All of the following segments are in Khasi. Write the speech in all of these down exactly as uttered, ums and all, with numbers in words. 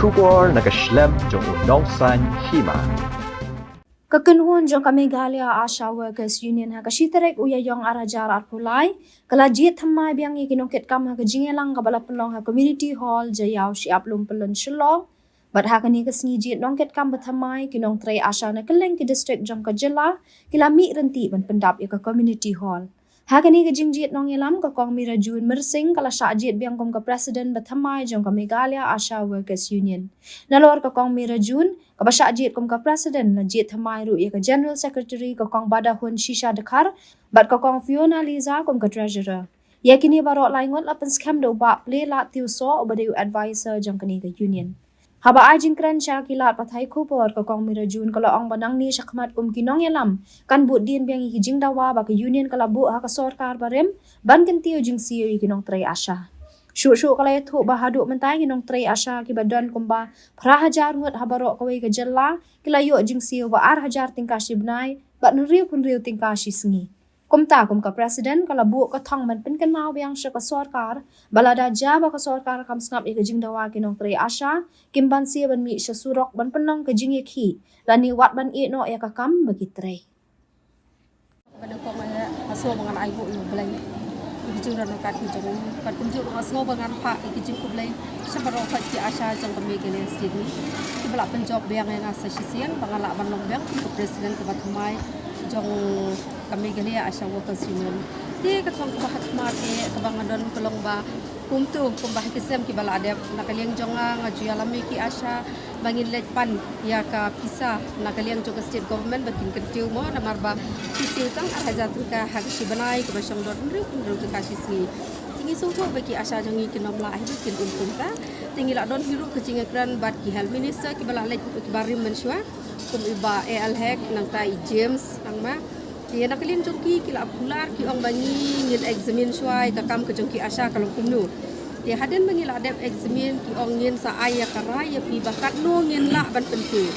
Khubor na ka shlem jong u nongsan hima. Ka kynhun jong ka Meghalaya Asha Workers Union ha ka shi tarik u Ïaïong ar hajar arphew lai ka la jied thymmai biang ïa ki nongkitkam ha ka jingïalang kaba la pynlong ha Community Hall Jaiaw Shyiap Lum Pyllun Shillong. Bad ha kane ka sngi jied nongkitkam ba thymmai ki nongtrei Asha na kylleng ki district jong ka jylla ki la mih ryntih ban pyndap ïa ka Community Hall. Ha kane ka jingjied nongïalam ka Kong Mirajun Myrsing ka la shah jied biang kum ka President ba thymmai jong ka Meghalaya Asha Workers Union. Nalor ka Kong Mirajun kaba shah jied kum ka President la jied thymmai ruh ïa ka General Secretary ka Kong Badahun Shisha Dkhar bad ka Kong Fiona Liza kum ka Treasurer. Ïa kine baroh lai ngut la pynskhem da u Bah Pleilat Tiewsoh uba dei u advisor jong kane ka union. Haba ai jingkren sha ki lad pathai khubor ka Kong Mirajun ka la ong ba nangne shakhmat kum ki nongïalam kan bud dien biang ïa ki jingdawa ba ka union ka la buh ha ka sorkar barim ban kyntiew jingsiew ïa ki nongtrei Asha. Shuh shuh ka la ïathuh ba haduh mynta ki nongtrei Asha kiba don kumba phra hajar ngut ha baroh kawei ka jylla ki la ïoh jingsiew ba ar hajar tyngka shi bnai bad hynriew phew hynriew tyngka shi sngi. Kumta kum ka President ka la buh ka thong ban pynkynmaw biang sha ka sorkar ba lada jia ba ka sorkar kam sngap ïa ka jingdawa ki nongtrei Asha kim banse ban mih sha surok ban pynlong ka jingïakhih lane wat ban ïeh noh ïa ka kam ba ki trei. Ba nyngkong eh ha sngewbha ngan ai buh ïa U Blei ïa ki jingdon ryngkat ki jong u bad kumjuh ruh ha sngewbha ngan phah ïa ki jingkhublei sha baroh ki Asha jong ka Meghalaya State ne kiba la pynjop biang ïa nga sa shisien ba nga lah ban long biang kum ka President kaba thymmai jong ka Meghalaya Asha Workers Union. Te ka thong kaba ha khmat eh kaba nga don ka long ba kumto kumba ha ki snem kiba la dep na ka liang jong nga nga ju ïalam ïa ki Asha ba ngin leit pan ïa ka pisa na ka liang jong ka State Government ba kin kyntiew mo namar ba ki siew tang ar hajar tyngka ha ka shi bnai kaba shong don hynriew hynriew tyngka shi sngi. Te ngi sngewthuh ba ki Asha jong ngi kin ym lah hi ba kin im kumta. Te ngi la don hi ruh ka jingïakren bad ki Health Minister kiba la leit kiba rim mynshuwa kum i Bah A L Hek nangta i James Sangma. Te na ka liang jong ki ki la kular ki ong ba ngi ngin examine shuwa ïa ka kam ka jong ki Asha ka long kumno. Te hadien ba ngi la dep examine ki ong ngin sa ai ïa ka rai ïa phi ba katno ngin lah ban pynkiew.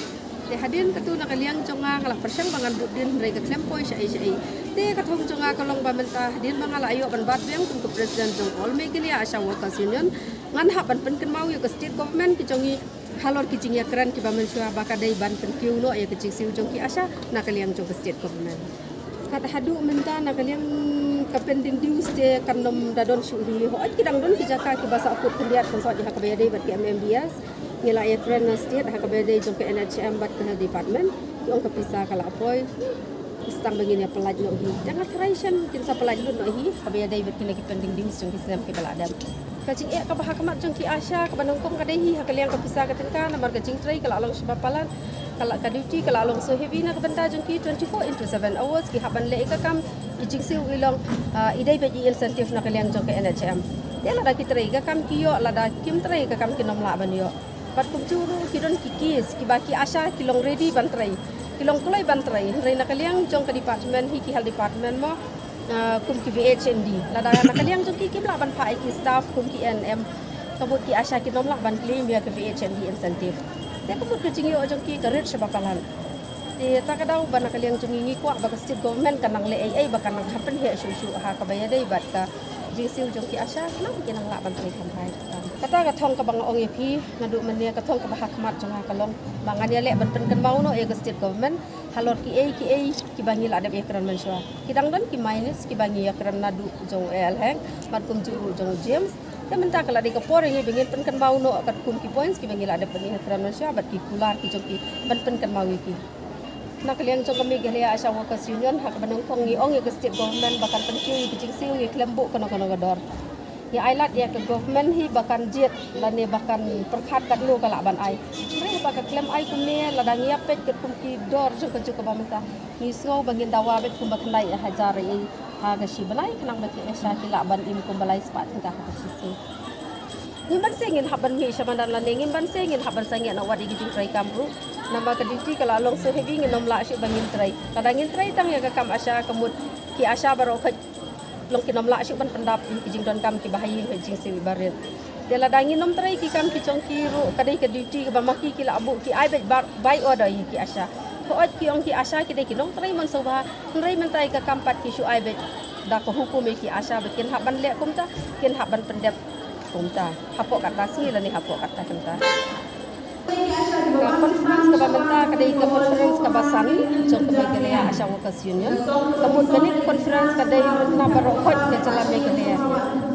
Te hadien katu na ka liang jong nga nga la pyrshang ba ngan bud dien hynrei ka khlem poi shaei shaei. Te ka thong jong nga ka long ba mynta hadien ba nga la ïoh ban bat biang kum ka President jong All Meghalaya Asha Workers Union ngan hap ban pynkynmaw ïa ka State Government ki jong ngi halor ki jingïakren kiba mynshuwa ba ka dei ban pynkiew noh ïa ka jingsiew jong ki Asha na ka liang jong ka State Government. Kat haduh mynta na ka liang ka pending dues te kan ym da don shuh hi. Hooid ki dang don ki jaka kiba sahkut khyndiat kan sot ïa ha kaba ïadei bad ki M M B S. Ngi la ïakren na State ha kaba ïadei jong ka N H M bad ka Health Department. Ki ong ka pisa ka la poi. Ki sdang ba ngin ïa pynlait noh hi. Te nga tharai shen kin sa pynlait lut noh hi kaba ïadei bad kine ki pending dues jong ki snem kiba la dep. Ka jingeh kaba ha khmat jong ki Asha kaba nyngkong ka dei hi ha ka liang ka pisa ka tyngka namar ka jingtrei ka la long shibun palat. Ka la ka duty ka la long so heavy na ka bynta jong ki twenty-four into seven hours ki hap ban leh ïa ka kam i jingsiew i long i dei bad i incentive na ka liang jong ka N H M. Te lada ki trei ïa ka kam ki ïoh lada kim trei ïa ka kam kin ym lah ban ïoh. Bad kumjuh ruh ki don ki case kiba ki Asha ki long ready ban trei ki long kloi ban trei hynrei na ka liang jong ka department hi ki health department mo kum ki V H and D lada na ka liang jong ki kim lah ban phah ïa ki staff kum ki A N M. Ka mut ki Asha kin ym lah ban claim ïa ka V H and D incentive. Te ka mut ka jingïoh jong ki ka rit shibun palat. Te ta ka daw ba na ka liang jong ngi ngi kwah ba ka state government kan nang leh ei ei ba kan nang happen hi shuh shuh ha kaba ïadei bad ka jingsiew jong ki Asha khnang ba kin nang lah ban trei khamhai. Kata ka thong kaba nga ong ïa phi naduh mynne ka thong kaba ha khmat jong nga ka long ba ngan ïaleh ban pynkynmaw noh ïa ka state government halor kiei kiei kiba ngi la dep ïakren mynshuwa. Ki dang don ki minutes kiba ngi ïakren naduh jong u A L Hek bad kumjuh ruh jong u James. Te mynta ka la dei ka por ïa ngi ba ngin pynkynmaw noh katkum ki points kiba ngi la dep ban ïakren mynshuwa bad ki kular ki jong ki ban pynkynmaw ïa ki. Na ka liang jong ka Meghalaya Asha Workers Union ha kaba nyngkong ngi ong ïa ka state government ba kan pynkiew ïa ka jingsiew ngi khlem buh kano kano ka dor. Ngi ai lad ïa ka government hi ba kan jied lane ba kan pyrkhat katno ka lah ban ai. Hynrei haba ka khlem ai kumne lada ngi ïa peit katkum ki dor jong ka juk kaba mynta ngi sngew ba ngin dawa beit kumba khyndai hajar ïa ha ka shi bnai khnang ba ki Asha ki lah ban im kumba lai spah tyngka ha ka shi sngi. Ngim banse ngin hap ban mih sha madan lane ngim banse ngin hap ban sangeh na wat ïa ki jingtrei kam ruh. Namar ka duty ka la long so heavy ngin ym lah shuh ba ngin trei. Lada ngin trei tang ïa ka kam Asha ka mut ki Asha baroh khoit long kin ym lah shuh ban pyndap ïa ki jingdonkam kiba ha ïing ha jingsiew iba rit. Te lada ngin ym trei ki kam ki jong ki ruh ka dei ka duty kaba ma ki ki la buh ki ai beit by order ïa ki Asha. Hooid ki ong ki Asha ki dei ki nongtrei mynshuwa hynrei mynta ïa ka kam pat ki shu ai beit da ka hukum ïa ki Asha ba kin hap ban leh kumta kin hap ban pyndep kumta hapoh kata sngi lane hapoh kata kynta. Ka conference kaba mynta ka dei ka conference kaba san jong ka Meghalaya ASHA Workers Union. Ka mut kane ka conference ka dei na baroh khoit ka jylla Meghalaya.